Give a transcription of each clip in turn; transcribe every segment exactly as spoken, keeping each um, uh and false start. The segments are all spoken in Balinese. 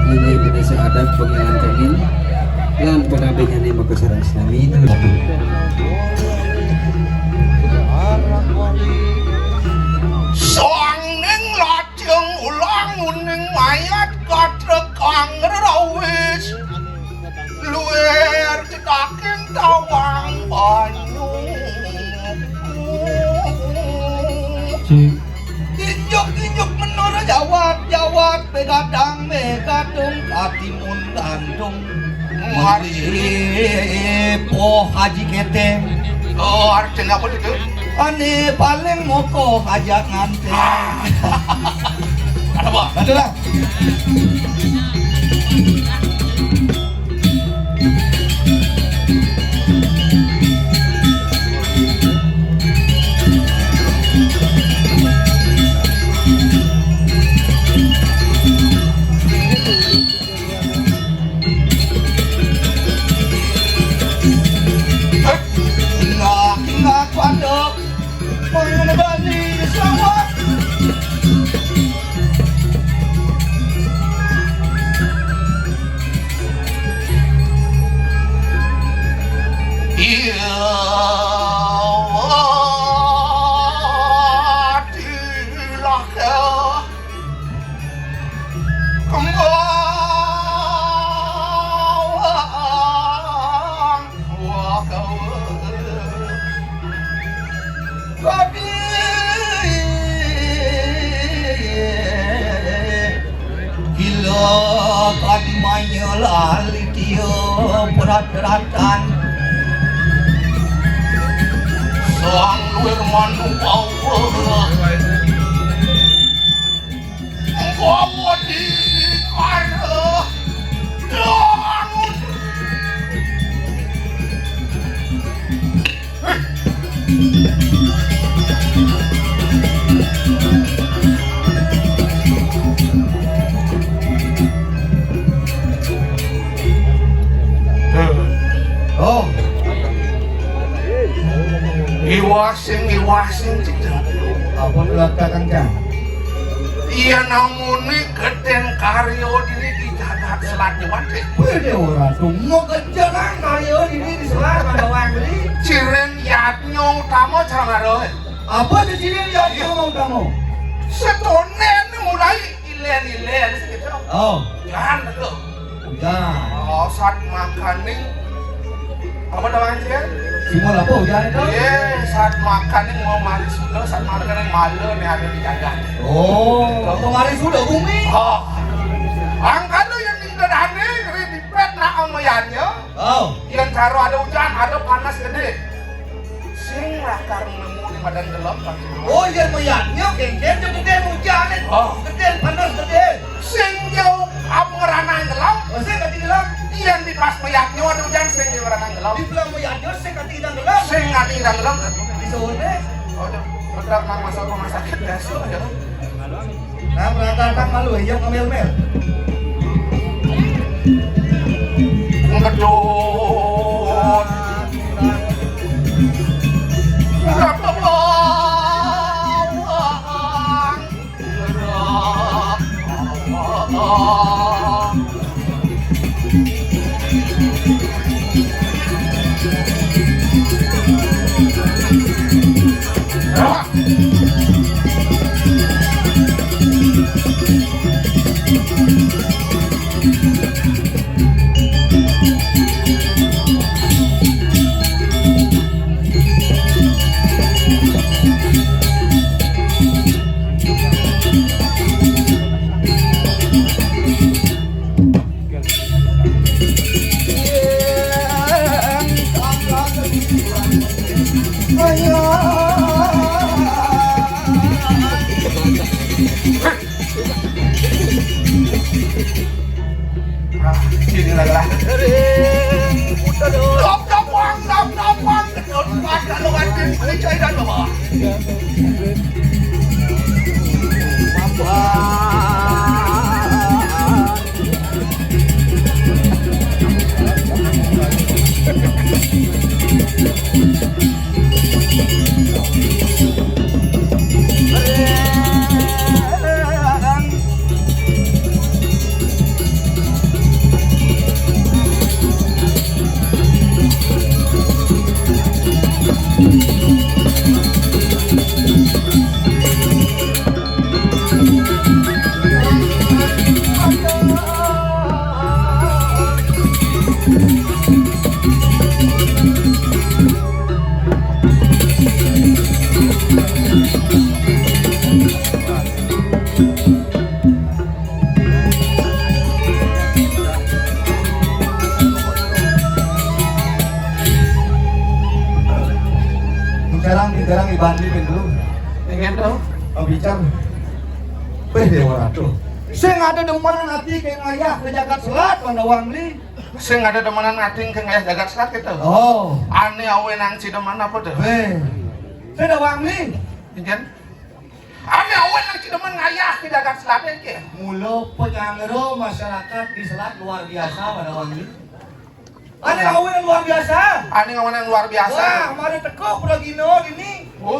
Inggih punika adat pangilangan kangin lan panabinyané makasareng sami. Sangning lajeng ulanguning mayat katrekang rerawis luwir cedaking tawang banyu. Injuk-injuk menur jawat-jawat, begadang begadung, katimun gantung. Mari poh Haji Keteng. Oh, artinya apa itu? Ané paling mokoh aja nganti. Ah. Ada apa? Ada lah. Nah, nah, kuanduk. Mengenai selamat. Iya, dilah ya. Kembang wakawa. Kadi gila, kadi maya lali dia berat-beratan. Sang luwir manuk Allah. Engko wedi karo doang. Oh. Iwasing, iwasing, cicing. Apa ngelaktakan, Kang? Iya, namune gedeng karya dini di jagat Selat Jawan, Cik. Wih, dia ora tuh. Mau kerja, Kang, karya dini di Selat Jawan, Bang. Ciren yadnya utama, Cang Aroy. Apa tuh ciren yadnya utama? Setonen mulai ilen-ilen, gitu. Oh. Jangan, tuh. Ujan. Oh, sat makaning. Apa namanya sih, kan? Simul apa ujan itu? Iya, sat makaning mau mari sudah, sat makaning malu nih ada di jagat. Oh, mau mari sudah bumi? Oh. Angkalo yang minta dane, ribet nak amayannya. Oh. Yang caro ada ujan, ada panas gede. Sing lakar nemu di madan gelem, Pak. Oh, iya, meyaknya, geng-geng, gede hujan, eh. Oh. Gede, panas, gede. Sing jauh, apa ngerana gelem? Oh, sing gede gelem. Iya, di pas meyaknya ada hujan, sing di ngerana gelem. Di belah meyaknya, sing gede gelem. Sing gede gelem. Di sore. Oh, udah, udah, nang masuk rumah sakit, besok, ya. Nah, meratakan malu, iya, ngemil-mil. Ngedon. Sini lah, lah. Dop, dop, wang, dop, dop, wang. Kedot, pada lu, anjing, ini cairan lu, Pak. Bandi pintu. Ingin tahu? Oh, bicara. Wéh, Déwa Ratu. Sing ada demenan ati ké ngayah ka jagat selat, Pandawang Beli. Sing ada demenan ati ké ngayah jagat selat gitu. Oh. Ané awénang cidemen apa tuh? Wéh. Pandawang Beli. Ingin? Ané awénang cidemen ngayah ka jagat selat iki. Mula panyanggra masyarakat di selat luar biasa, Pandawang Beli. Ané ngawin yang luar biasa. Ané ngawin yang luar biasa. Wah, mara teka pragina dini. Oh.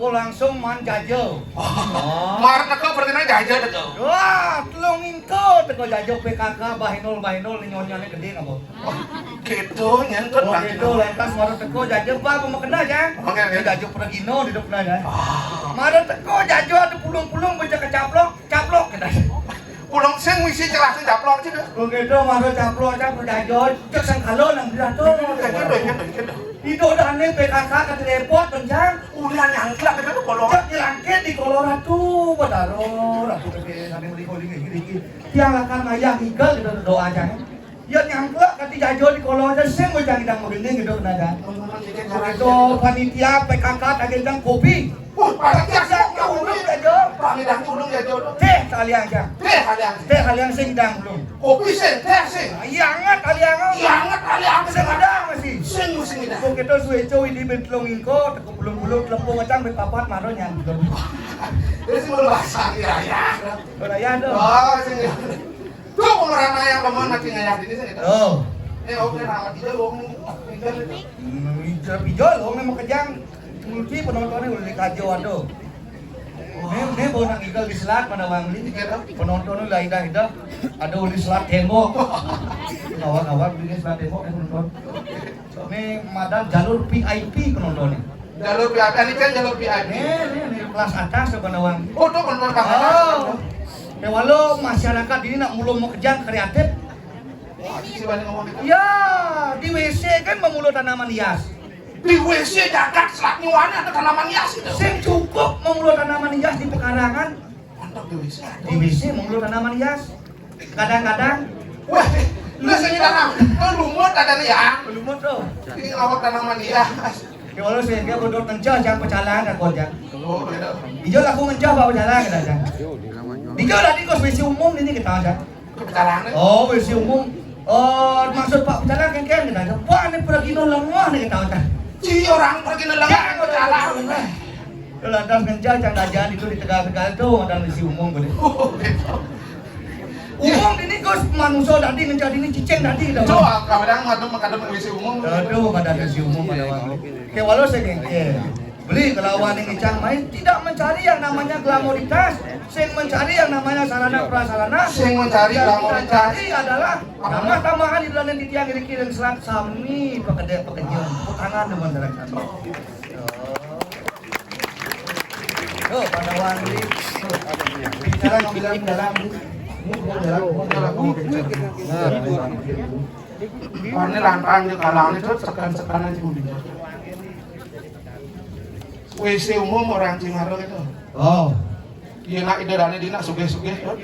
Oh, langsung maan jaja. Oh. Mara teka pragina jaja teka. Wah, telung ingka teka jaja P K K, bahinul-bahinul, ni nyonyané gedé apa? Oh, gitu, nyentut. Oh, bang. Gitu, lantas mara teka jaja, bah, apa makena, Jang? Oke, oke. Ni jaja pragina di depan, Jang. Ah. Mara teka jaja ada pulung-pulung, baca kecaplok, caplok, kita. Pulung sing misi celah sing caplok aja dah. Begitu mara caplok aja, berjajon, cek sangkala nang dia tuh. Gitu, gitu, gitu. Itu dah nih P K K ke telepon, kencang. Udah nyangklak kita tuh kolor. Cek nyelangkit di kolor Ratu, Batara, Ratu kecil, sambil beli koling gini, gini. Tiang akan ngayah ngigel, kita doa aja. Ya nyangklak kati jajo di kolor aja, sing wé jang idang magending gitu, nah, kan. Itu panitia P K K tagih jang kopi. Wah, panitia siap ya, ulung jajo. Panitia ulung jajo. Téh, kalian aja. Téh, kalian. Téh, kalian sing idang ulung. Kopi sing, téh sing. Iya, anget kalian. Iya, anget kalian. Sing idang masih. Sing, sing idang. Kok kita suwe cowi di bentlong ingko, teko belum-belum telepon macam papat maro nyang. Jadi sih belum basah, ya, ya. Beraya tuh. Oh, sing. Tuh, pemeran yang teman makin ngayah dini sih, gitu. Oh. Ini oke, nama dia, wong. Hmm, ijol pijol, wong mau kejang. Multi penontonnya udah dikajo, aduh. Ini, ini mau nak ngigel di selat, mana Bang Li? Iya, dong. Penontonnya udah indah-indah. Ada di selat tembok. Ngawak-ngawak di selat tembok, penonton. Ini madan jalur V I P penontonnya. Jalur V I P, ini kan jalur V I P. Nih, nih, nih, kelas atas tuh, Bang Nawang. Oh, tuh, bener, Bang. Oh. Ya, walau masyarakat ini nak mula mau kejang kreatif. Wah, sih banyak ngomong gitu. Ya, di W C kan memula tanaman hias. Di W C jagat selat nyuwani ada tanaman hias itu. Sing cukup memula tanaman hias di pekarangan. Mantap di W C. Di W C mulu tanaman hias. Kadang-kadang. Wah, lu sing tanam. Lu lumut ada nih ya. Lumut tuh. Ini ngawak tanaman hias. Ya Allah, sing dia bodoh kencah, jang pecalang, aku aja. Oh, beda. Ijo laku ngencah, bawa pecalang, kita aja. Ijo tadi kos W C umum ini kita aja. Pecalang nih. Oh, W C umum. Oh, maksud Pak pecalang kan, kan, kita aja. Wah, ini pergi no lengah nih, kita aja. Ci orang pergi no lengah, pecalang. Lantas ngencah, cang dajan itu di Tegal-Tegal tuh, ada W C umum, boleh. Oh, gitu. Umum ini, Gus, manusia tadi, ngencah ini, cicing tadi, gitu. Coba, kadang ada, kadang W C umum. Aduh, ada W C umum, ada waktu. Oke, walau saya gengke. Beli kelawan yang ngecang main, tidak mencari yang namanya glamoritas, sing mencari yang namanya sarana prasarana. Sing mencari yang glamoritas. Mencari adalah tambah-tambahan di dalam titiang iri kiring selat sami pekerja-pekerja. Tangan dengan dalam sami. Tuh, pada wali. Bicara ngambil dalam, dalam. Ini dalam, dalam. Nah, ini lantang di kalangan itu sekan-sekan aja. W C umum orang Cimaro itu. Oh. Iya, nak ida dana dina sugih-sugih, tuh.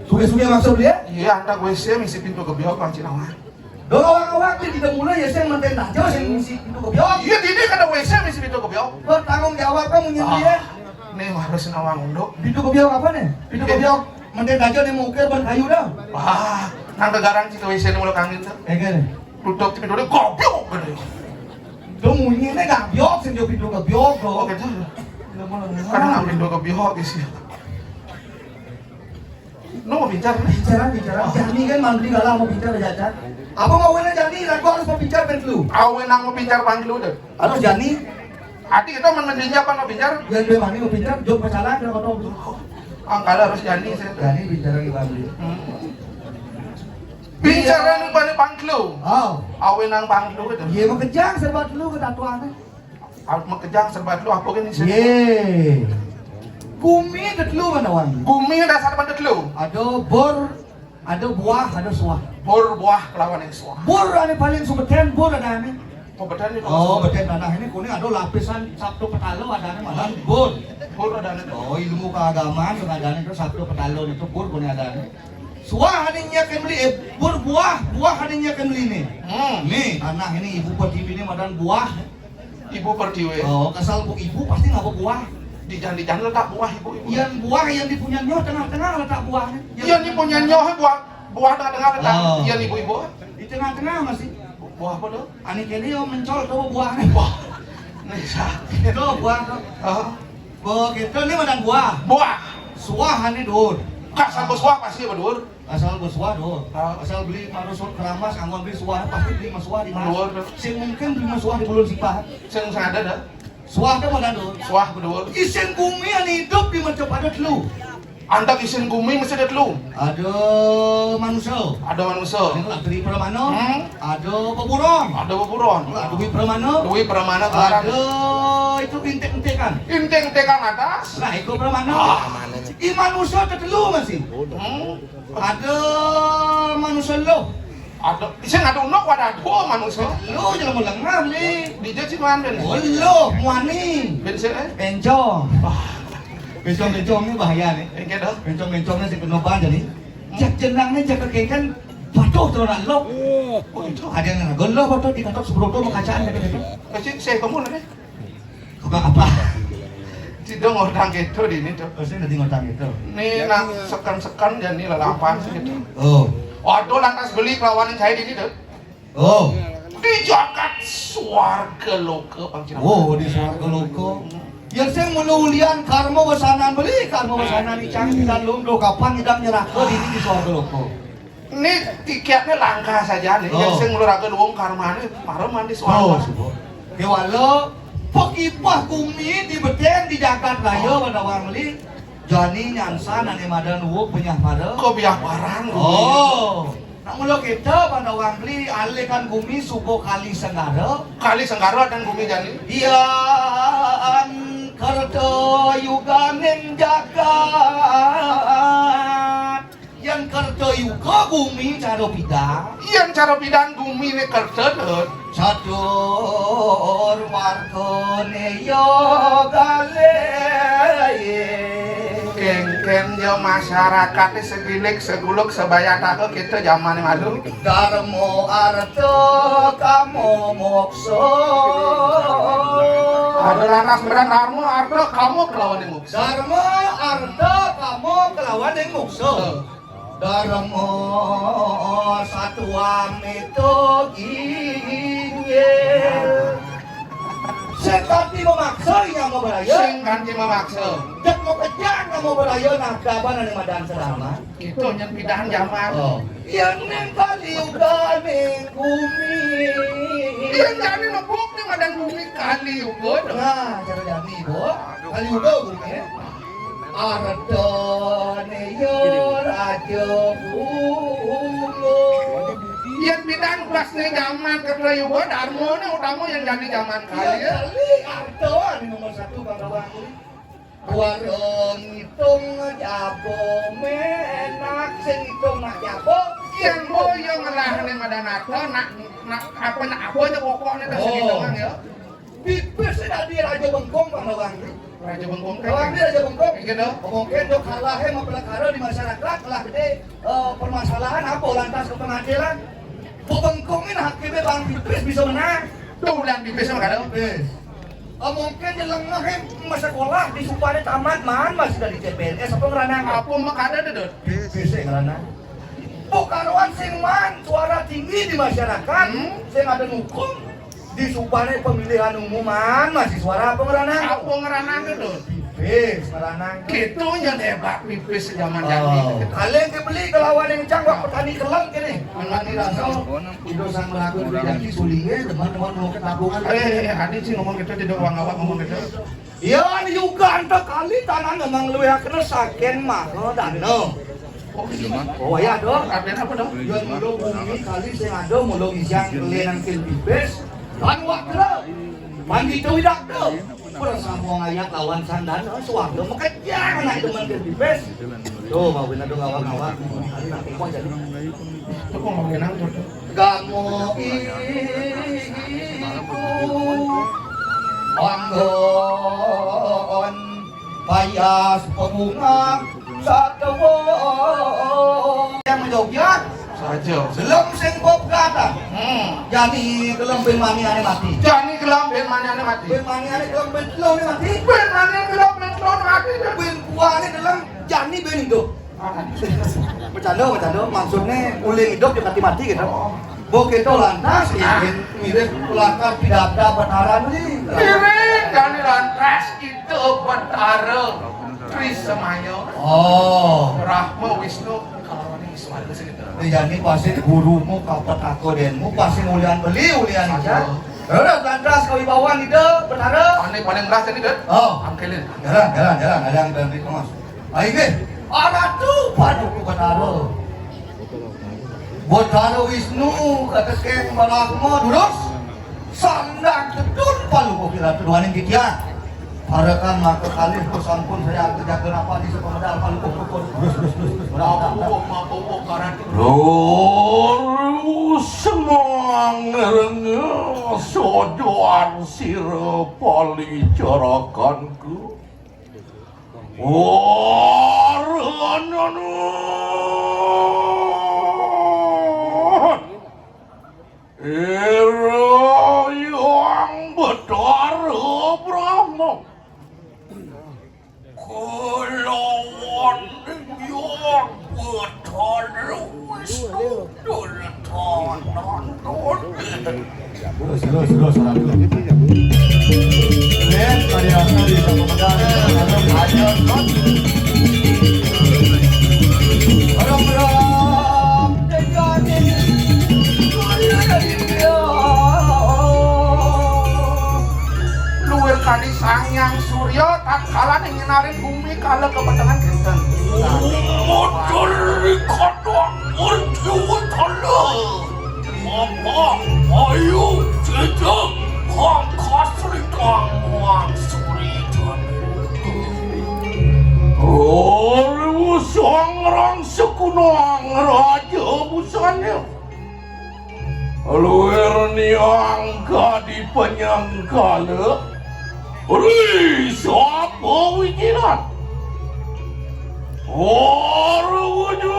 Sugih-sugih maksud dia? Iya, antak W C misi pintu gebyok, Bang Cinawan. Dong awak-awak di kita mulai ya, saya menten aja, saya misi pintu gebyok. Iya, dini kada W C misi pintu gebyok. Bertanggung jawab kamu nyendiri ya. Nih, harus nawang unduk. Pintu gebyok apa nih? Pintu gebyok. Menten aja nih, mau ukir ban kayu dah. Wah, nang kegarang cita W C nih mulai kangen tuh. Eh, gini. Tutup pintu dia, gobyok, gitu. Tuh, munyinya nggak biok, sing dia pintu gebyok, tuh. Oh, gitu. Karena pintu gebyok, gitu. No, bicara. Bicara, bicara. Jani kan mandi galah mau bicara, ya, Cak. Apa mau wena Jani? Aku harus mau bicara, ben lu. Awe nang mau bicara, bang, lu deh. Harus Jani. Ati kita men mendinja apa mau bicara? Ya, dua mani mau bicara, jok pacaran, kena kotor. Angkala harus Jani, saya. Jani bicara di Bali. Hmm. Bicara nang bani pangklu. Oh. Awe nang pangklu itu. Iya, mau kejang serba dulu ke tatuannya. Awe mau kejang serba dulu, apa gini sih? Iya. Gumi ada telu mana, Wan? Gumi dasar pada telu. Ada bor, ada buah, ada suah. Bor, buah, kelawan yang suah. Bor ada paling subeten, bor ada nih. Oh, beten itu. Oh, beten tanah ini kuning ada lapisan sabtu petalo ada nih, malah bor. Bor ada nih. Oh, ilmu keagamaan ada nih itu sabtu petalo itu bor kuning ada nih. Suah ada nyiapkan beli, eh, bor buah, buah ada nyiapkan beli nih. Hmm. Nih, tanah ini ibu pertiwi ini madan buah. Ibu Pertiwi. Oh, asal bu ibu pasti ngaba buah. Di jani-jani letak buah ibu, ibu. Yén buah yén di punyan nyoh tengah-tengah letak buahné. Yén di punyan nyoh buah, buah tengah-tengah letak. Oh. Yén ibu, ibu. Di tengah-tengah masih. Buah apa tuh? Ané kéné yo mencol tuh buahné. Buah. Nih, sa. Tuh buah tuh. Ah. Begitu, né madan buah. Buah. Suah ané dur. Asal suah pasti dur. Asal bersuah doh. Ah. Asal beli marusut keramas, anggon beli suah, pasti beli masuah di mana. Bener. Sing mungkin beli masuah di Bulun Sipah. Sing, sing ada dah. Suah dah mana doh? Suah bener. Isin gumi yang hidup di mercapada telu. Antap isin gumi mesti ada telu. Ada manusia. Ada manusia. Ini lah Tri Pramana. Hmm. Ada peburon. Ada peburon. Lah Dwi Pramana. Dwi Pramana. Ada itu intik-intikan. Intik-intikan atas. Nah, itu Pramana. Ah. I manusia tetelu masih. Hmm. Ada manusia lo. Ada, sing ada unuk, ada dua manusia. Lo jelema lengah ni. Dija sih man ben. Oh, lo muani. Bensin, eh? Bencong. Wah. Bencong-bencong ni bahaya ni. Engke dah. Bencong-bencong ni si kena ban jadi. Jak jenang ni jak kekengkan patuh terus nak lo. Oh, itu. Ada yang ngagel lo patuh di kantor sebroto mengacaan gitu. Pasti saya kamu ni. Tukang apa? Cida ngortang kéto dini to. Oh, sing dadi ngortang kéto. Né nak seken-seken jani lalapan sing kéto. Oh. Waduh, lantas beli kelawan yang saya dini to. Oh. Di jagat swarga loka, Bang Cina. Oh, di swarga loka. Ya sing mula ulian karma wesanan beli, karma wesanan icang di dalem do kapan idang nyeraka dini di swarga loka. Né tiketné langka saja né. Oh. Yén sing ngluraken wong karmané mara mandi swarga. Oh, suba. Kéwala pakipah gumi di betén di jagat raya Bandawang Meli. Jani nyansan ané madan uwuk penyah para. Kebiaparan gumi. Oh. Nak mula kita Bandawang Meli alihkan gumi suba Kali Senggara. Kali Senggara dan gumi jani. Yan kerta yuganing jagat. Yén kerta yuga gumi cara pidan. Yén cara pidan guminé kerta, Dut. Catur wargané ya galih. Kénkén ya masyarakaté segilik, seguluk, sebayataka kita jamané malu. Darma arta kama moksa. Ada lantas beran darma arta kama kelawan moksa. Darma arta kama kelawan moksa. Heeh. Darma satwa mita inggil. Sing kanti mamaksa nyama beraya. Sing kanti mamaksa. Dek makejang nyama beraya nagdaban ané madan selamat. Itu nyén pidan jaman. Oh. Yén ning Kali Yuga ning gumi. Yén jani nebuk ning madan gumi Kali Yuga. Nah, cara jani, Bu. Kali Yuga gumi. Ardané ya raja bunga. Yén pidan pas ning jaman Kali Yuga, darmané utama yén jani jaman kali. Iya, ya. Kali ardané nomor satu, Bang Rawang. Wara ngitung jaba ménak, sing ngitung nak jaba. Yén boya ngelah ning madan arta, nak, nak apa, nak apa aja pokokné tas. Oh. Ngitung ya. Pipis dadi raja bengkong, Bang Lawang. Raja bengkong, Bang Lawang, raja bengkong. Iya, dong. Mungkin dok kalah, eh, mapelakara di masyarakat, lah gedé, eh, permasalahan apa lantas ke pengadilan. Bebengkongin hakimnya Bang Pipis bisa menang. Tuh, Bang Pipis mah kadang. Pipis. Eh, mungkin di lengah, eh, masa sekolah di supané tamat, man, masih dari C P N S apa ngeranang? Apa mah kada ada, Dot? Pipis, eh, ngeranang. Bukaruan sing man suara tinggi di masyarakat, hmm? Sing ada ngukum di supané pemilihan umuman masih suara apa ngeranang? Apa ngeranang itu? Pipis ngeranang. Gitu nya hebat pipis zaman jani. Oh. Kalian dibeli kelawan yang cang, wak petani kelek gini. Petani rasa. Itu sang melakukan rezeki sulingnya, teman-teman mau ke tabungan. Eh, ada sih ngomong gitu, tidak uang awak ngomong gitu. Yan yuga anta kali tanah memang luwih akena saking maha dana. Oh, iya, Mas. Oh, iya, dong. Artinya apa, dong? Yan mula bumi kali sing ada mula ngisang kelinan kin pipis. Lan wakra. Pandita widakta. Persamo ngayak lawan sandana. Suwarga makejang anak demen kin pipis. Tuh, mau bener dong awak-awak. Anak kok jadi. Itu kok mau bener tuh? Gamo iku anggon payas pebunga satwa. Yang Jogja, Aja. Gelem sing pepegatan. Hmm. Jani gelem bén mani ané mati. Jani gelem bén mani ané mati. Bén mani ané gelem bén telon ané mati. Bén mani gelem bén telon ané mati. Bén puané gelem jani bén idup. Bercanda, bercanda. Maksudné uling idup jeung mati-mati gitu. Oh. Bo kéto lantas, ah, yén mirip lakar pidabdab Betara nih. Mirip jani lantas itu Betara Tri Semaya. Oh. Brahma, Wisnu, kalawan Wisnu. Di jani pasti gurumu kapetaka dénmu pasti ulian beli, ulian aja. Aduh. Terus lantas kawibawan Ida Betara. Ané paling belas tadi, Dut. Oh. Angkelin. Jalan, jalan, jalan. Ada yang berhenti, Mas. Ayo, gé. Aratu Paduka Betara. Betara Wisnu katekeng Brahma durus. Sandang tedun paluko kiratu duaning titiang. Parekan maka kalih sampun saya kerjakan apa di sepemedal paluko pukul. Durus, durus, durus, durus. Berangkat. Lur semang rengga sojoan sira palicarakanku. Warana. Ira Hyang Betara Brahma. Kalawan Hyang Betara Wisnu. Terus, terus, terus, terus. Lihat, variasi di Samudra, ayo, terus. Orang-orang, luwir kali Sang Hyang Surya, tak kalah nyinarin bumi kala kepetengan kinten. Model rikadang ultiwitala. Apa ayu jejak kang kasri kang wang suri jani. Ora usang rang sekunang raja busanya. Luwir niang kadi penyangkala, ri sapa wijilan. Ora wujud.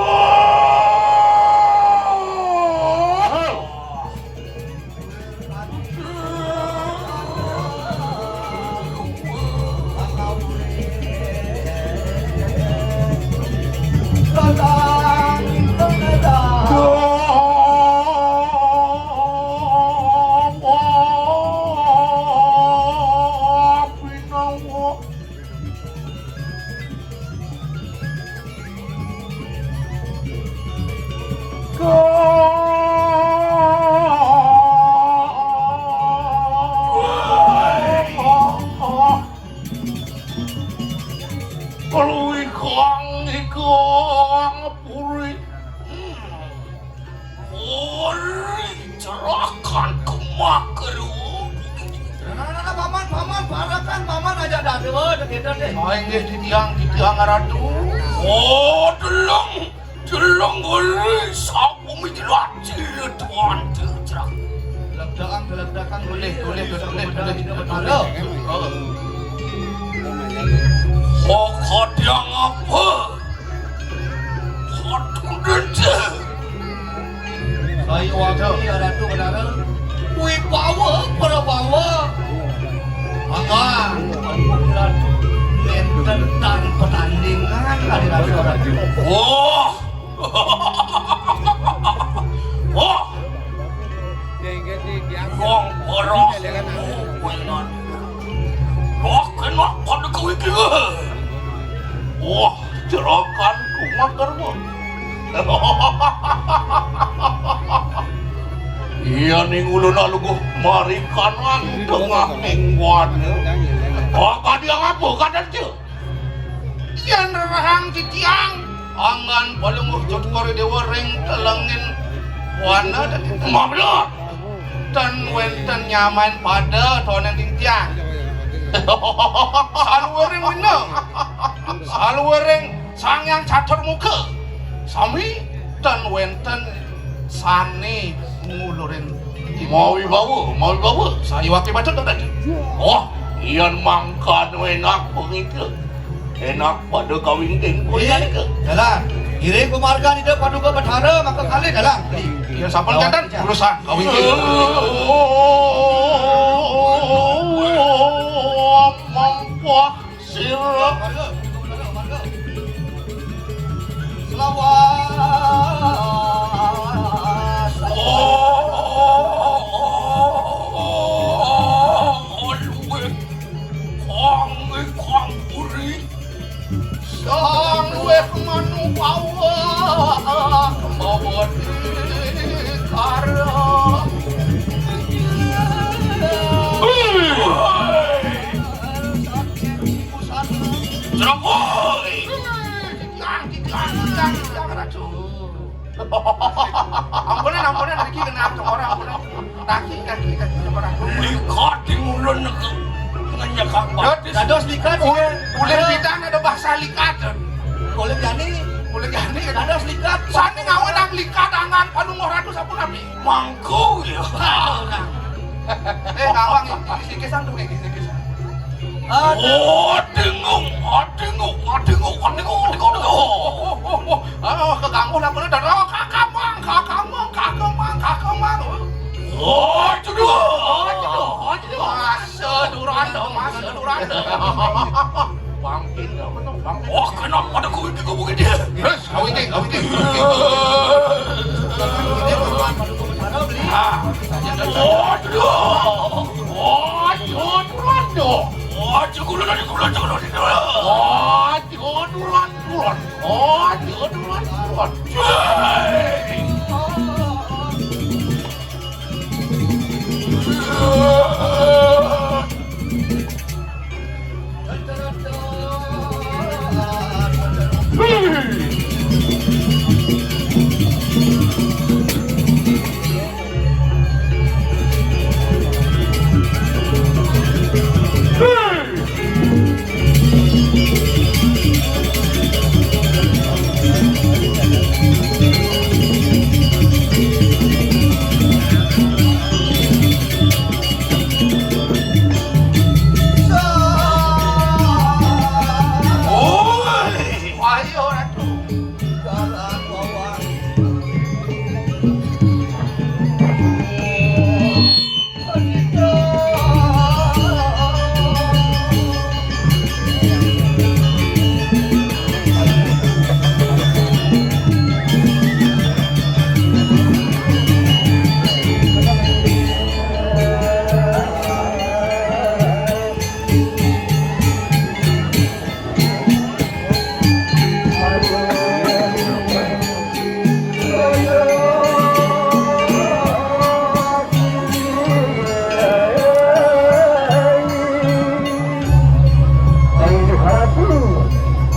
Kaluwihan ikang puri. Puri cerakan kemakeru. Nah, nah, nah, paman, paman, parakan paman aja dah, Dewa, deh, deh, deh. Ah, inggih titiang, titiang Ratu. Oh, deleng, deleng geli, sapu mijilat, cilet, wanti, cerak. Ledakan, ledakan, boleh, boleh, boleh, boleh, boleh. Halo. Oh. Oh, kadiang apa? Aduh, Dente. Bayu Abi, Ratu Betara. Wibawa, Prabawa. Mangga, Ratu, nénten tan pertandingan, Ratu, Ratu. Wah. Wah. Wong boros. Wah, kena pada kowe iki. Wah, jerakan kumakermu. Iya ning ulun luguh marikanan tengah ning wana. Oh, kadiang apa kadan, Cuk? Yén rerahang titiang, anggan Palungguh Cokor Déwa ring telenging wana tadi. Mablut. Ten wénten nyamain pada tonen titiang. Saluwiring wina. Saluwiring Sang Hyang Catur Muka. Sami ten wénten sané ngulurin. Mawibawa, mawibawa. Sayawaké bacot tadi. Oh, yén mangkan énak pengikut. Énak pada kawingking. Eh, jalan. Ngiring pamargi Ida Paduka Betara, maka kalih dalang. Ya, sampun janten urusan kawingking. Mampah sira. Selawas. Luwih kang, kang puri. Sang luwih manubawa kemawon kara. Ceroboh! Titiang, titiang, titiang, titiang, Ratu. Ampunan, ampunan, niki genah tengora, ampunan. Naki, naki, naki, tengora. Likat ing ulun neke-, ngenyekak batis. Dados likat, ulih, ulih bidang ada bahasa likat. Ulih jani, ulih jani, dados likat. Sani ngawenang likat angan Palungguh Ratu sapunapi? Mangku ya. Eh, ngawang iki, iki sing tuh, iki sing. Aduh. Oh, dengung, oh, dengung, oh, dengung, oh, dengung, oh, dengung, oh, dengung. Oh, keganggu lah, bener, oh, kakamang, kakamang, kakamang, kakamang. Oh, itu dua. Oh, itu dua, oh, itu dua. Masa duranda, masa duranda. Wangkin, apa tuh? Wangkin. Oh, kenapa ada kuwi di kubu gede? Yes, kawin, kawin. Ah. Oh, itu dua. Oh, itu dua. Oh, itu dua. Oh, itu dua. Oh, aduh, aduh, aduh, aduh.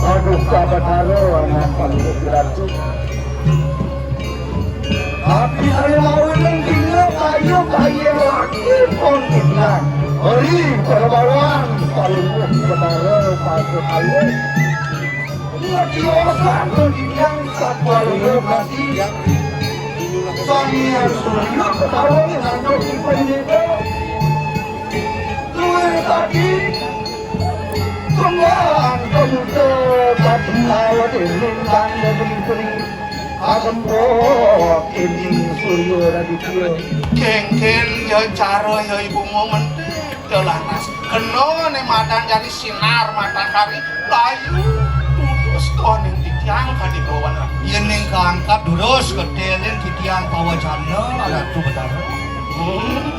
Aduh, kabataro anak panggung Ratu. Tapi saya mau nang dina kayu, kayu lagi pun dibilang. Ori perbawan, palungguh betara, pasu ayu. Lagi osan dibilang satwa lungguh nasi. Sang Hyang Surya ketawa ngantuk di pendeta. Luwih tadi, kembang pemuda, tapi awak ini tanda menteri. Agembok ini Surya Raditya. Kéngkén ya cara ya ibu mau mentik ya lantas. Kena né madan jani sinar matahari layu putus to ning titiang kadi bawan. Yén ning kaangkat durus kedéning titiang pawacana Ratu Betara. Hmm.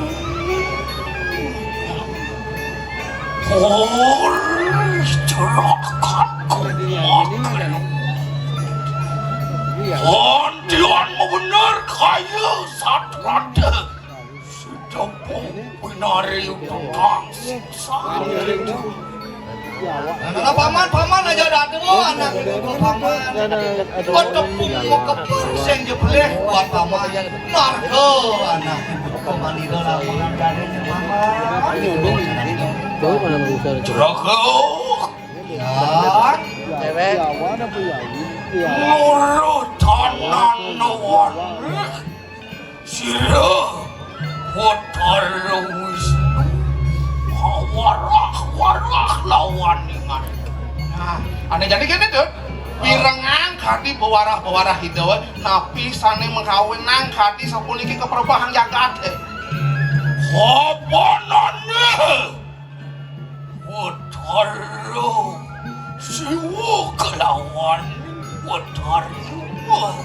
Hor, juragan kumat. Iya. Andian bener kaya satrada. Sidapung winari utang siksa. Nah, paman, paman aja dadu, anak ibu paman. Kok tepung mau kepur sing jebleh buat paman. Marga anak ibu paman itu laporan dari paman. Juragan. Ya. Cewek. Loro tanan nuwun. Sira Batara Wisnu. Warah-warah lawan ingat. Nah, ané jadi kéné, Dut. Wirengang Kadi pewarah-pewarah Ida, napi sané makawenang kadi sapuniki kaprabahang jagaté. Kapanane Betara Siwa kalawan Betari Uma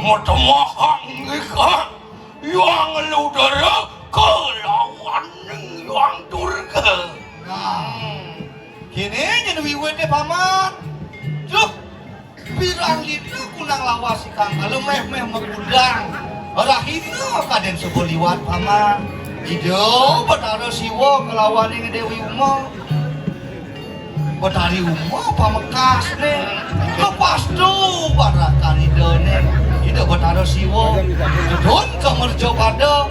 matemahang ingkang Hyang Ludra kalawaning Hyang Durga. Nah, kéné nyén wiwité, Paman. Duh, pirang dina kunang lawas ikang kala méh-méh makudang. Rahina kadén suba liwat, Paman. Ida Betara Siwa kalawaning Déwi Uma. Betari Uma pamekasné, kapastu barakan Idané. Ida Betara Siwa tedun ka mercapada,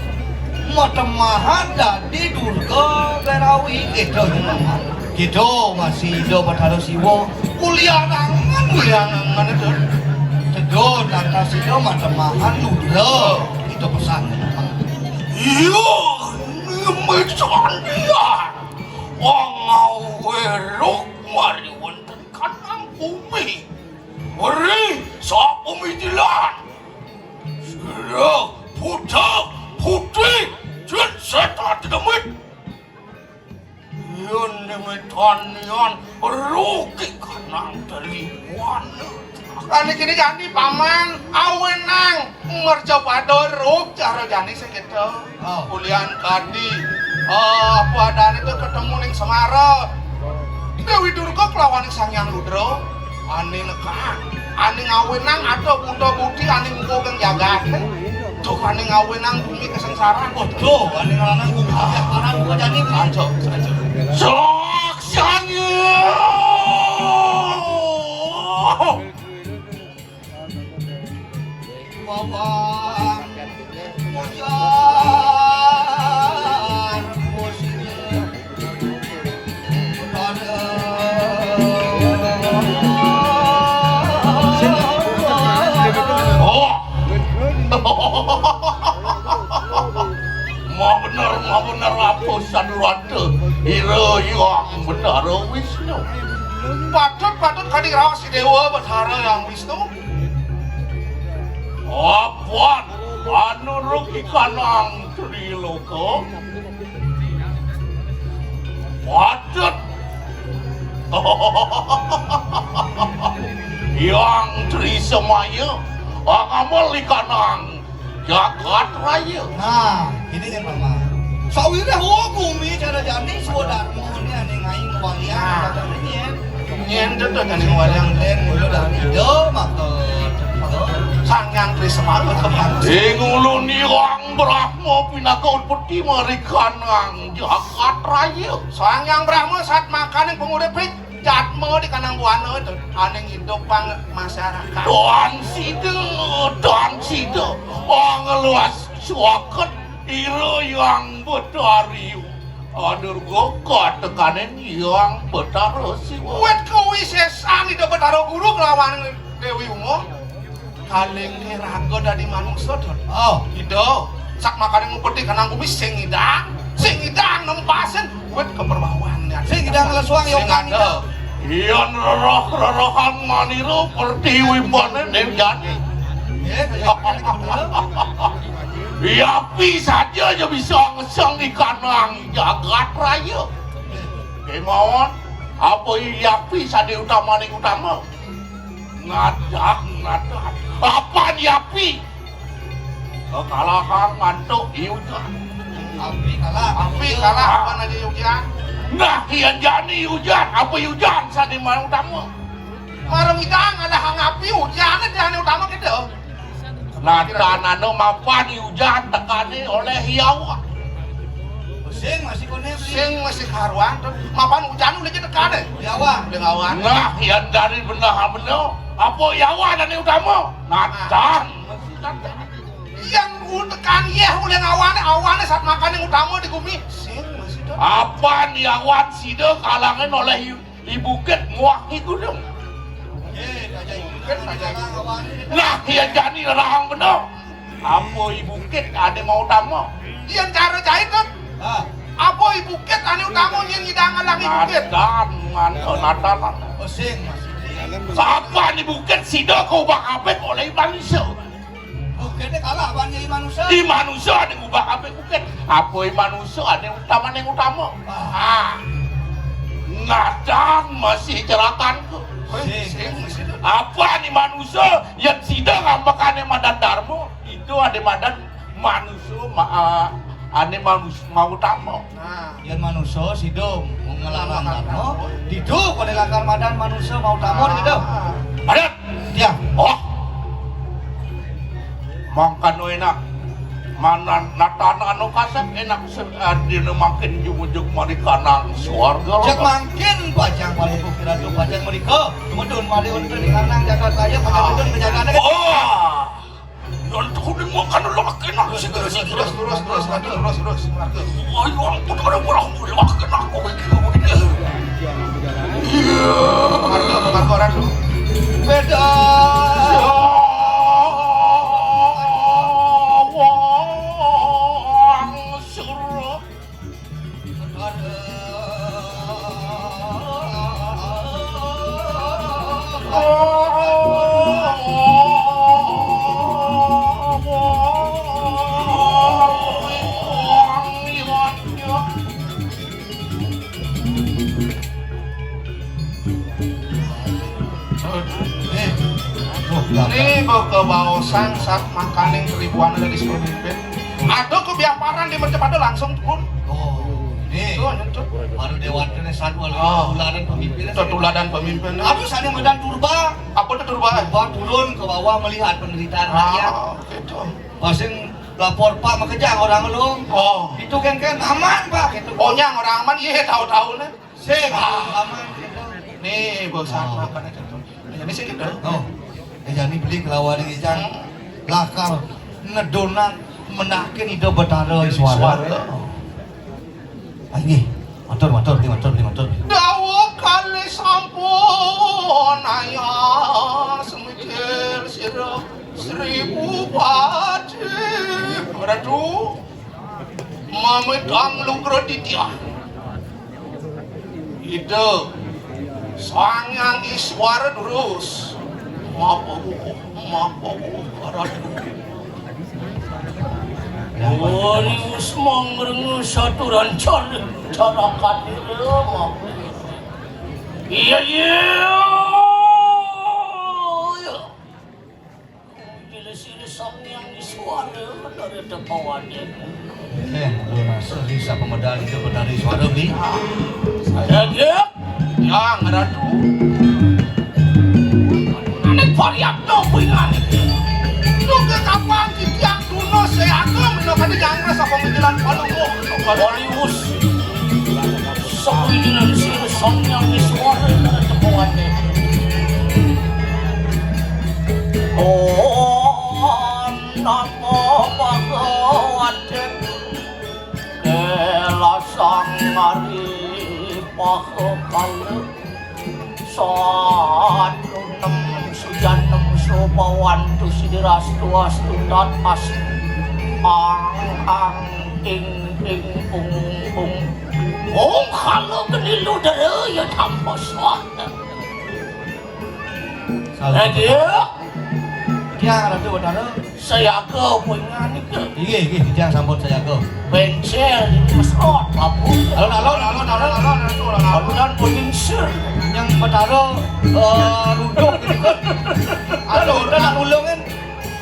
matemahan dadi Durga Berawi. Kéto, Paman. Kéto masih Ida Betara Siwa. Kuliah nangan, kuliah nangan itu. Tedun lantas Ida matemahan Ludra. Itu pesan. Iya, ngemesan dia. Pangawé ruk mari wénten kanang bumi. Ri sapamitilan. Sira buta, putih, jin sétan demit. Yén demitan yan rugi kanang telimuan. Ané kéné jani, Paman, awenang mercapada ruk cara jani sing kéto. Oh. Ulian kadi, eh, apa adané to ketemu ning Semara. Déwi Durga kelawaning Sang Hyang Ludra, ané nekak, ané ngawenang ada buta budi, ané ngukuhang jagaté. Duh, ané ngawenang bumi kasengsaran. Oh, duh, ané ngawenang bumi kasengsaran, bukan jani budi. Aja, aja. Saksanya. Wawang mujar musik. Oh. Mabener, mabener apa sadurata ira Hyang Betara Wisnu. Patut, patut kadi raos Déwa Betara Hyang Wisnu. Apan anuruk ikanang triloka. Patut. Hyang Trisemaya, angamel ikanang jagat raya. Nah, ini yang pertama. Sawiréh wong gumi cara jani swadarma né ané ngai ngwaliang. Nah. Nyén. Nyén to jani ngwaliang. Lén mula dari Ida maka Sang Hyang Trisemaya. Ing ulun Hyang Brahma pinaka utpeti marikanang jagat raya. Sang Hyang Brahma satmakaning pangurip jatma di kanang buana to, ané ngidupang masyarakat. Tan sida, tan sida. Angluas suaket ira Hyang Betari Durga katekaning Hyang Betara Siwa. Wit kawisésan Ida Betara Guru kelawan Déwi Uma. Kalinggih raga dadi manungsa, Don. Oh. Ida, satmakaning upeti kanang bumi sing ngidang, sing ngidang nempasin wit kaperbawan. Sing ngidang nglesuang. Sing yoga ada. Ida. Yén rerah-rerahan manira pertiwi mané déwjani. Nggih, kaya. Yapi saja aja bisa ngeseng di kanang jagat raya. Kémaon, apa yapi sané utamaning utama? Ngadah, ngadah. Apan yapi? Kakalahang mantuk I Ujan. Api kalah. Api kalah, apan aja I Ujan. Nah, yén jani I Ujan, apa I Ujan sané mautama? Marang ida ngalahang api, Ujan aja ané utama kéto. Nah, tan anu mapan I Ujan tekané olih I Awan. Sing masih koné, Bli. Sing masih karuan, to. Mapan Ujan ulihan tekané. I Awan. Ulihan I Awan. Nah, yén dari benah-benah, apa I Awan ané utama? Nah. Natan. Yén utekan yéh ulihan awané, awané satmakaning utama di gumi. Sing masih, to. Apan I Awan sida kalahang olih I Bukit muah I Gunung. Nah, yén jani rahang beneh. Apa I Bukit ané mautama? Yén cara jait, Dut. Ah. Apa I Bukit ané utama yén ngidang ngalahang I Bukit? Natan, natan, natan. Sing, Mas. Sapa né bukit sida kaubah-abih olih manusa? Bukitné kalah ban jadi manusa. Di manusa ada ngubah-abih bukit. Apa i manusa ada utama yang utama? Ah. Ngadang masih jelakanku. Sing, sing, sing. Apa né manusa yang sida ngambekané madan darma? Itu ada madan manusa ma, ah, ané manus, mautama. Nah, yén manusa sida ngelalang darma, ditu pada lakar madan manusa mautama gitu. Madan. Ya. Oh. Mangkana enak. Mana natan anu kasep enak se-, adina makin jumujug mari kanang swarga. Cek mangkin pajang paling kira tu pajang mereka. Kemudian mari untuk di kanang jagat raya pajang itu penjagaannya. Oh. Nun kuning makan lelaki nak. Terus, terus, terus, terus, terus, terus, terus, terus. Ayo, ampun, ada orang lelaki nak, kok begini, kok begini. Iya. Marco, Marco, orang dulu. Beda. Wang suruh. Nih, bawa ke baosan saat makaning ribuan dari pemimpin. Ada kebiaparan di mercapada langsung turun. Oh, ini. Itu nyentuh. Baru dewata nih, satu lagi. Oh. Tuladan pemimpin. Itu tuladan pemimpin. Aduh, sana medan turba. Apa itu turba? Turba turun ke bawah melihat penderitaan rakyat. Ah, gitu. Pasing lapor, "Pak, makejang orang lu." Oh. Itu kan, kan aman, Pak, gitu. Oh, nyang orang aman, iya, tahu-tahu nih. Sing, aman gitu. Nih, bos, oh, apa nih, tuh? Ini sih gitu. Oh. Eh, jani beli kelawan ijang. Lakar nedonan menakin Ida Betara Iswara. Iswara. Oh. Ah, inggih. Matur, matur, beli matur, beli matur. Dawuh kalih sampun ayah semikir sira seribu pati. Ratu. Mamitang lugra titiang. Ida Sang Hyang Iswara durus. Mapa bukuh, mapa bukuh, Ratu. Warius mangrengu saturan cara, cara katira, mapa. Iya, iya. Gila sira Sang Hyang Iswara, Betara Tepawaning. Eh, lu rasa bisa pemedal itu Betara Iswara, Bi? Ada dia? Yang Ratu. Anak variat no pingan. Lu ke kapan titiang tuna seaga, mino kada jangres apa menjelan palungguh. Warius. Sawijinan sira Sang Hyang Iswara, Betara Tepawaning. Om Namo Bhagavate. Kelasang Ari Pahakala. Satunem sujanem subawantu sidirastu astu tat astu. Ang ang ting ting ung ung. Ung kala geni ludara ya tanpa swaha. Salah. Eh, dia. Dia Ratu Betara. Sayaga puingan nika. Inggih, inggih, titiang sampun sayaga. Bencel di mesot, babu. Alon, alon, alon, alon, alon, alon, alon. Alon, alon, puning sir. Yang Betara, eh, ruduk gitu kan. Alon, alon, nak nulungin.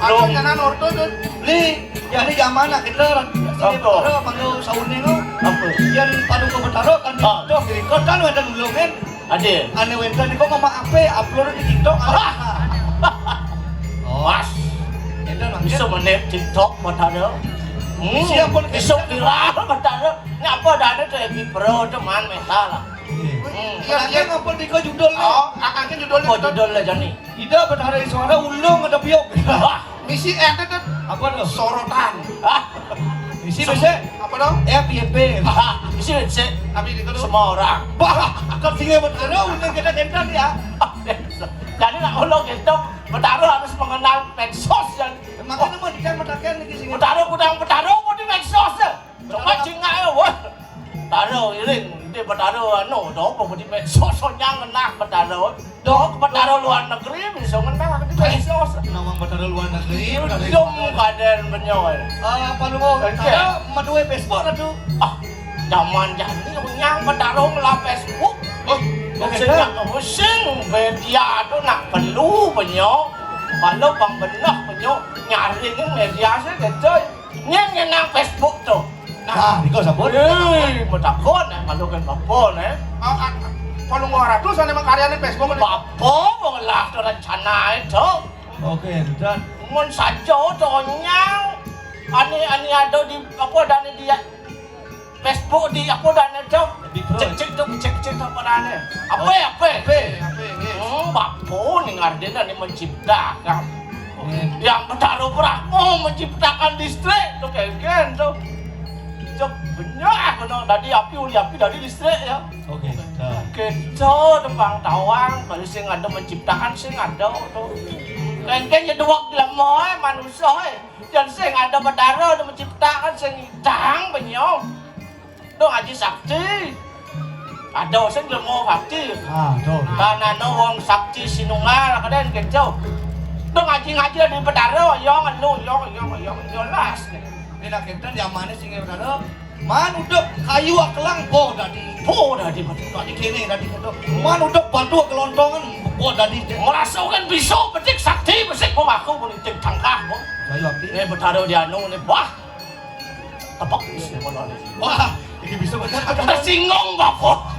Alon, kanan orto tu. Beli, jadi zaman nak kita, sini apa? Betara, panggil sauning tu. Apa? Yang paduka Betara kan, ah, dok, jadi kotan ada nulungin. Ada. Anu wénten niku mama ape upload di TikTok, ah. Oh. Mas. Enten mangkin. Bisa menit TikTok, Betara. Hmm. Siapa bisa viral, Betara. Ini apa adanya tuh, Happy Pro, teman, metal lah. Iya. Hmm. Iya, iya. Ngapa di judulnya? Oh, akangnya judulnya. Oh, judulnya, Jani. Ida Betara Iswara ulung ada biok. Wah. Misi énté, Dut. Apa tuh? Sorotan. Hah? Misi, misi. Apa dong? F Y P. Hah, misi, misi. Tapi itu tuh semua orang. Wah, kan singa Betara, udah kita kental ya. Jadi nak ulung itu, Betara harus mengenal medsos dan makanya mau dicari matakan nih, singa. Betara, kudang Betara, mau di medsos ya. Coba cingak ya, wah. Betara iring, di Betara anu, dong, apa di medsos, soalnya ngenah Betara. Dok, Betara Lum kadén benyoy. Ah, Palungguh, oke. Saya madué Facebook atuh. Ah, zaman jani unyang Betaro ngelah Facebook. Oh, oke, sing sing media tuh nak perlu benyo. Kalau bang benah benyo nyaring media sih kecil. Nyén ngenang Facebook tuh. Nah, nika sampun. Eh, betakon, eh, kalau kan bapa, eh. Ah, ah, Palungguh Ratu sana mah karyane Facebook. Bapa mengelah tuh rencana itu. Oke, dan mun saja tonyang ani ani ada di apa dan di Facebook di apa dan itu. Cek cek tuh cek cek tuh apa dan apa apa. Apa apa. Hmm, bapa nih ngarden dan menciptakan. Yang Betaro Brahma menciptakan listrik tuh kegen tuh. Cek banyak benar dari api uli api dari listrik ya. Oke. Kita tembang tawang, kalau sing ada menciptakan sing ada tuh. Kengkeng ya dua lama eh manusia eh. Dan sing ada Betaro ada menciptakan sing idang benyong. Dong Haji Sakti. Ada sing lemo Sakti. Ah, tuh. Tanah wong Sakti Sinunggal kadang gitu. Dong Haji ngaji di Betaro, yong lu yong yong yong jelas. Ini kita zaman ini sing Betaro. Man udep kayu akelang po dadi. Po dadi betul. Dadi kene dadi betul. Man udep batu kelontongan po dadi. Merasa kan bisa betik sakti betik po aku politik tangkah po. Kayu api. Eh Betaro di anu nih wah. Tepuk isi kono. Wah, ini bisa betul. Tersinggung bapak.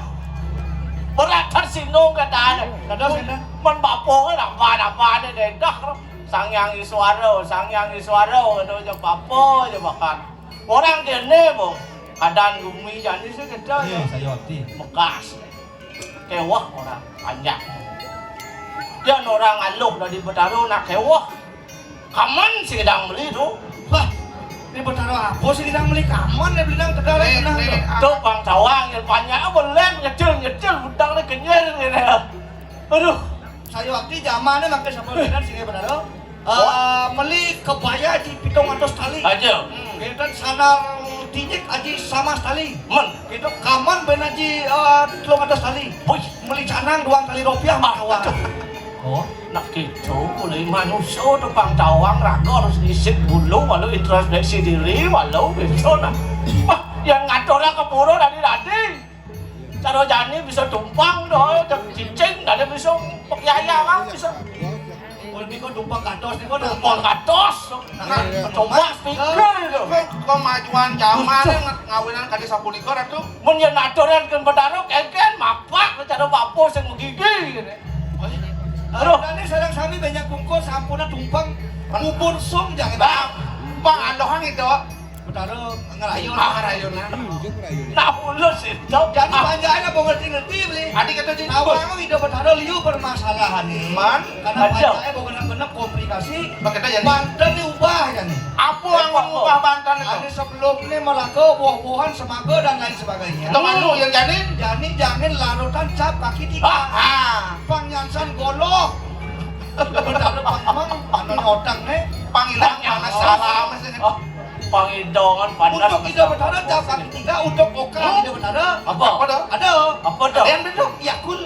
Berat tersinggung katanya. Kadang kena. Man bapak kan apa apa ada dendah. Sang Yang Iswara, Sang Yang Iswara, ada aja bapak aja makan. Orang kene, Bu. Keadaan bumi jani sih kita ya. Iya, saya ngerti. Bekas. Kewah orang panjang. Yang orang aluh dari Betaro nak kewah. Kaman sih gedang beli tuh. Wah, di Betaro apa sih gedang beli kaman ya bilang tegal eh, nah, eh, tuh. Ah. Tuh Bang Cawang yang panjang apa lem nyecil nyecil budang ni kenyir gitu. Aduh. Saya waktu zamannya makai sama dengan sih Betaro. Eh, meli kebaya di pitung atus tali. Aja. Hmm. Kita sanar tinjek aji sama sekali. Men. Kita kaman ben aji eh, telung atus tali. Wih. Meli canang dua kali rupiah mah kawan. Oh. Nak gitu, mulai manusia tukang tawang raga harus ngisip bulu, malu introspeksi diri, malu gitu nah. Wah, yang ngaturnya keburu tadi tadi. Cara jani bisa tumpang doh, cicing, ada bisa pakai ayam, ah, bisa. Kalau niku tumpang kados niku tumpang kados. Nah, coba pikir itu. Kemajuan zaman ngawinan kadi sapunika Ratu. Mun yen aturan kan Betaro kengken mapak cara bapo sing megigi. Aduh. Tadi sareng sami banyak bungkus sampuna tumpang bubur sung jangan. Bang, bang andohan itu. Betaro ngerayun. Ah, ngerayun. Nah, ulun sih. Jadi panjangnya mau ngerti-ngerti beli. Adi kata di. Awalnya ida Betaro liu permasalahan nih. Man. Karena banyak eh benar-benar komplikasi. Banten ni ubah ya nih. Apa yang ubah Banten itu? Ada sebelum ni Melaka, buah-buahan, semaga dan lain sebagainya. Itu anu yang jadi? Jadi jangan larutan cap kaki tiga. Ah, ah. Pang nyansan goloh. Benar pang emang anu otang ni. Pang ilang panas sama masih. Oh, pang idongan panas. Untuk ida Betara cap kaki tiga, untuk oka ida Betara. Apa? Apa dah? Ada. Apa dah? Yang dulu Yakul.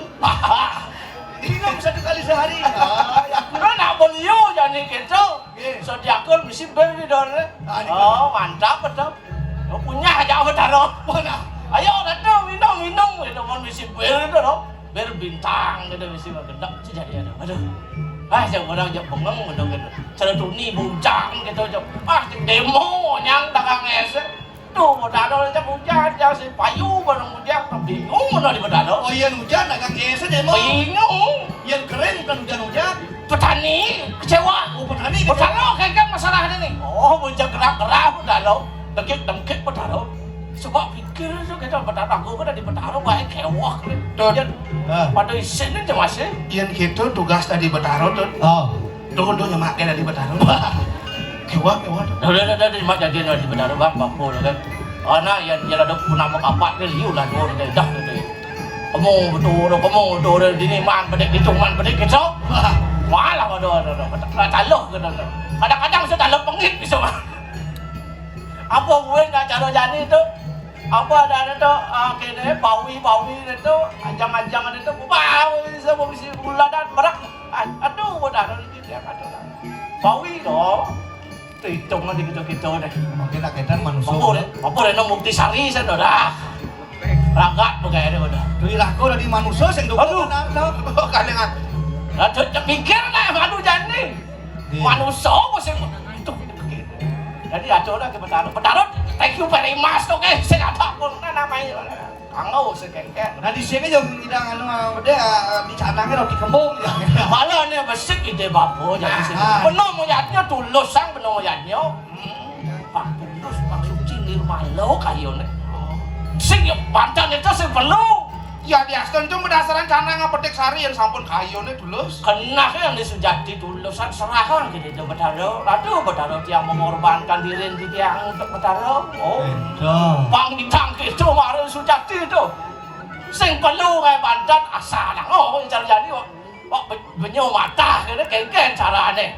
Minum satu kali sehari. Ah, ya. Nah, nak beliau jadi gitu. Oke. Sediakan misi bir di dor. Ah, di oh, mantap betul. Punya aja Betara. Mana? Ayo datang minum minum gitu mau misi bir itu loh. Bir bintang gitu misi mah gendek sih jadi ada. Aduh. Ah, jangan orang aja bengong gitu gitu. Cara tuni bujang gitu aja. Ah, demo nyang dagang es. Tuh, Betara aja hujan, jangan si payu barang hujan, bingung mana di Betara. Oh iya hujan, dagang es aja mau. Bingung. Yang kering bukan hujan-hujan. Petani kecewa. Oh petani kecewa. Betara kayak masalah ini nih. Oh, bujang gerak-gerak Betara, dengkit-dengkit Betara. Coba pikir tuh kita Betara, aku kan di Betara baik kewah. Tuh. Pada isin aja masih. Yang gitu tugas tadi Betara tuh. Oh. Dodo nyemak kena di Betara. Kewa, kewa. Dah, dah, dah, dah, nyemak jadi di Betara bang, bang, pun kan. Anak yang yang ada pun nama kapak ke liu lah dua dia dah tu. Kamu betul, kamu betul dini man bedik itu man bedik itu. Malah ada ada ada taluh ke dalam. Kadang-kadang saya taluh pengit bisa. Apa buat nak cara jani tu? Apa ada ada tu? Ah, kena bawi bawi tu, ajang-ajang ada tu. Bawi semua mesti bulanan berak. Aduh, dah ada lagi dia kata. Bawi tu. Itung lah di kita-kita deh. Mungkin akédan manusia. Apa deh? Apa deh, Mukti Sari saya dah. Ragat pegawai dia udah. Duit laku dari manusia sing dukung. Aduh. Benar, tau. Kalingan. Aduh, mikir lah, aduh, jadi. Iya. Manusia apa sing itu? Jadi, aduh, udah, kita taruh. Taruh, thank you very much, oke, sing ada pun, nah, namanya. Kanggo sing kéngkén. Nah, di sini juga ngidang anu, ah, dia, ah, dicanangnya roti kembung, ya. Malah nih besik ide bapa, jadi sing. Ah. Bener moyatnya tulus, sang bener moyatnya. Hmm. Pang tulus, pang suci, nirmala kayuné. Sing ya, banten itu sing perlu. Ya, diastun itu berdasarkan canang petik sari yang sampun kayuné tulus. Kenah yang di Sujati tulusan serahan gitu, Betara. Aduh, Betara, tiang mengorbankan diri tiang untuk Betara. Oh. Pang ditangkis itu marang Sujati itu. Sing perlu kayak banten asal. Oh, yang jadi kok. Kok be-, benyo matah kene kéngkén carané.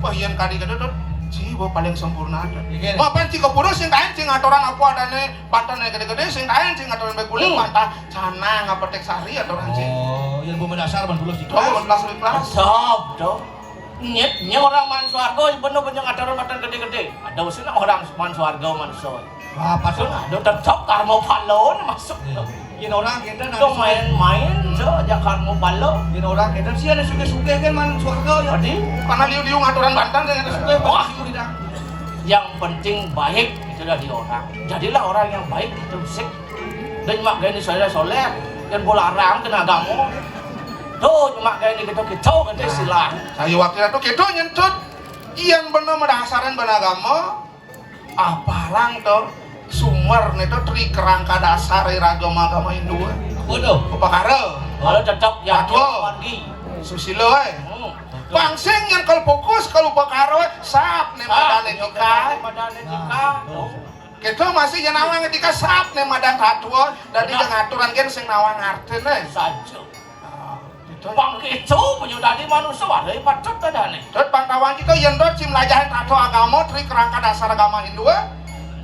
Wah, yén kadi kéto, Dut, jiwa paling sempurna, Dut. Iya. Mapan ci kepurus sing kain sing aturan apa adané, banten gedé-gedé sing kain sing aturan baik kulit, hmm, mantah canang apa tek sari aturan ci. Oh, yén bumi dasar ban tulus ikhlas. Oh, ikhlas, ikhlas. Stop, Dut. Nyet, nyet orang man swarga, bener-bener aturan banten gedé-gedé. Ada usin orang man swarga manusia. Wah, patut. Aduh, tetep karma pala masuk. Iya. Yén orang kita nanti main-main, so, aja karma pala. Yén orang kita sih ada sugih-sugih kan man swarga ya. Tadi? Karena liu-liu ngaturan banten dengan ada sugih. Wah, tidak. Yang penting baik itu dari orang. Jadilah orang yang baik itu sik. Dan mak gani saya soleh, dan bolarang kena agama. Tuh, mak gani kita kita kan istilah. Saya wakil itu kita nyentut. Yang benar mendasaran beragama. Apalang to, sumer né to tri kerangka dasar ira agama-agama Hindu. Waduh. Upakara. Kalau tetap ya, Tatwa. Wargi. Susila, eh. Hmm. Pangsing yang kalau fokus kalau upakara, sap né madan etika. Madan etika. Nah, tuh. Kita masih yang nawang etika sap né madan tatwa, dadi, benar, yang aturan gen sing nawang artiné. Saja. Pang kéto, penyu dadi manusia, ada yang patut tadané. Terus pang tawang kita, yén Dot, ci melajahin tatwa agama, tri kerangka dasar agama Hindu, eh,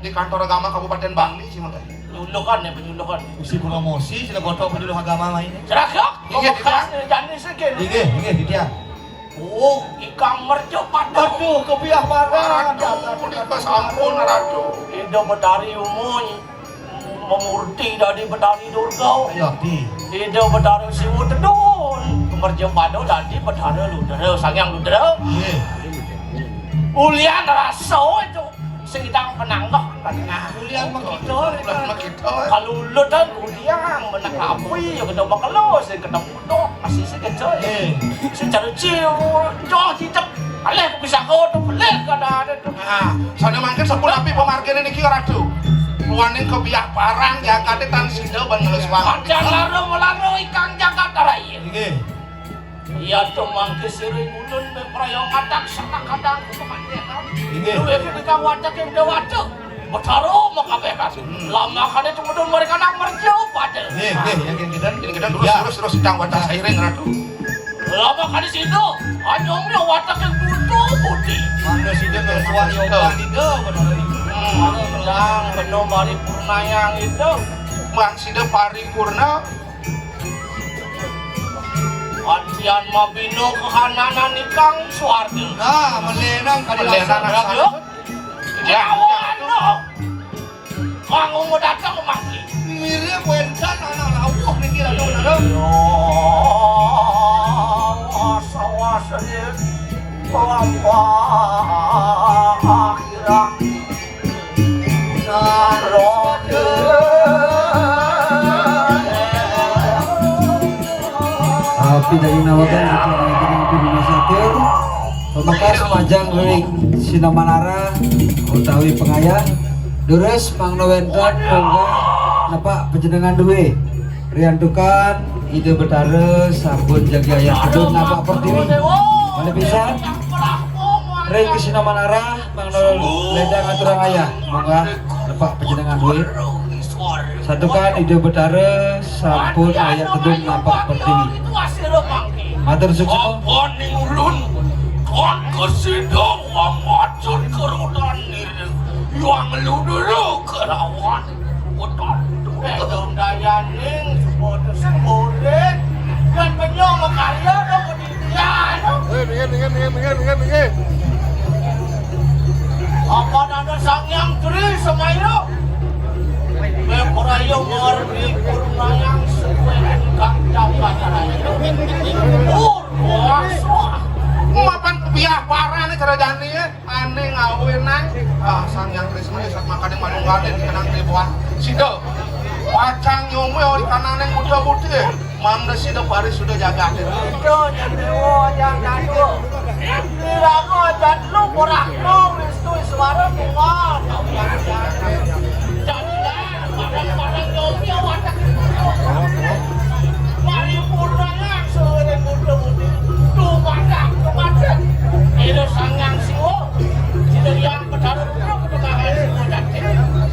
di kantor agama Kabupaten Bangli, ci mangga. Penyuluhan ya, penyuluhan. Usi promosi, sila foto penyuluh agama main. Cerak ya? Iya, bekas iya. Jani segini. Iya, iya, iya. Oh, ikang merjo pada. Aduh, kebiah parah. Aduh, di pas ampun, Ratu. Ida Betari Umun. Memurti dari Betari Durga. Iya, di. Ida Betara Siwa Tedun. Merja pada dadi Betara Ludra, Sang Hyang Ludra. Iya. Ulian rasa itu sing idang penanggah kan. Nah, ulian makita, ulian makita. Kalau ulutan ulian menakapi ya kena makelo sing ketemu Duh, masih sekejo ya. Eh. Secara ciu, joh cicep. Alih bisa kau tu pelik kada ada tu. Nah, sana mangkin sampun api pemargin ini kira tu. Ruaning kebiah parang jagate tan sida ban ngelus banget. Aja laro melaro ikang jagat raya. Nggih. Iya tu mangke siring ulun be praya kadang sana kadang kemandekan. Nggih. Duwe ke dikang watek yang dewata. Betara makabeh kasih. Hmm. Lama kali tumedun mereka nak merjo pada. Nggih, nggih, yakin kita. Yakin kita terus, ya. Terus, terus, sedang watak sairing, Ratu. Lama kali situ, hanya punya watak yang butuh budi. Mana sida bersuara yang tadi dah, benar. Hmm, sedang penuh paripurna yang itu. Mang sida paripurna. Atian mabina kehananan ikang suarga. Nah, melenang kali. Melenang rasa. Rasa. Ya, ya. Kanggo dateng mangke. Mirip wénten anak lawuh niki, Ratu Betara. Ya, was-was, ya. Bapak akhirang. Nah, roda. Tapi dari nawakan kita naikkan pinuna satir. Pamekas majeng ring Sinamanara utawi pengayah. Durus mangda wénten monggo nepak panjenengan duwé. Riantukan Ida Betara sampun jagi ayah tedun napak pertiwi. Malih pisan ring Sinamanara mangda lédang aturang ayah. Monggo nepak panjenengan duwé. Santukan Ida Betara sampun ayah tedun napak pertiwi. Matur suksma. Apa ning ulun? Kon kesida wamacan kerodan nira. Yang ludura kerawan. Utan. Eh, dong dayaning, sepodo semborit. Dan penyo makarya dong kedidian. Eh, minggir, minggir, minggir, minggir, minggir, minggir. Apa nanda Sang Hyang Tri Semaya? Beprayo ngarti purnayang suwe ingkang dapat rayo. Purwaswa. Mapan kepiah parane kerajane, eh. Ane ngawe nang. Ah, Sang Hyang Tri Semaya sak makane manunggalin kenang tribuan. Sida. Pacang nyome ori kanane muda-mudi, eh. Mangda sida pari suda jagate. Ida Jatiwa Jang Jadwa. Iraga Jatlu Purahma Wisnu Iswara Tunggal. Jadilah padang-padang nyobi awatak. Mari purnayang sore muda-mudi. Dumatang kepaten. Ida Sang Hyang Siwa. Sida Hyang Betara Putra Ketukangan Siwa Jati.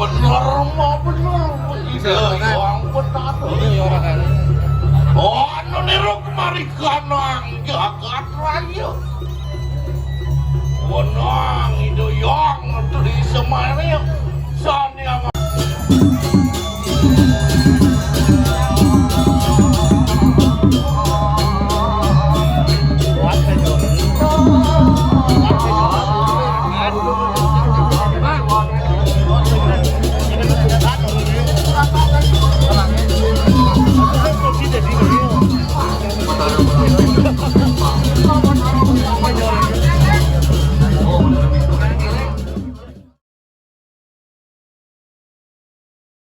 Bener, ma bener. Ida Hyang Betara. Anu niru kemari kanang jagat raya. Wenang Ida Hyang Tri Semaya. Saniang.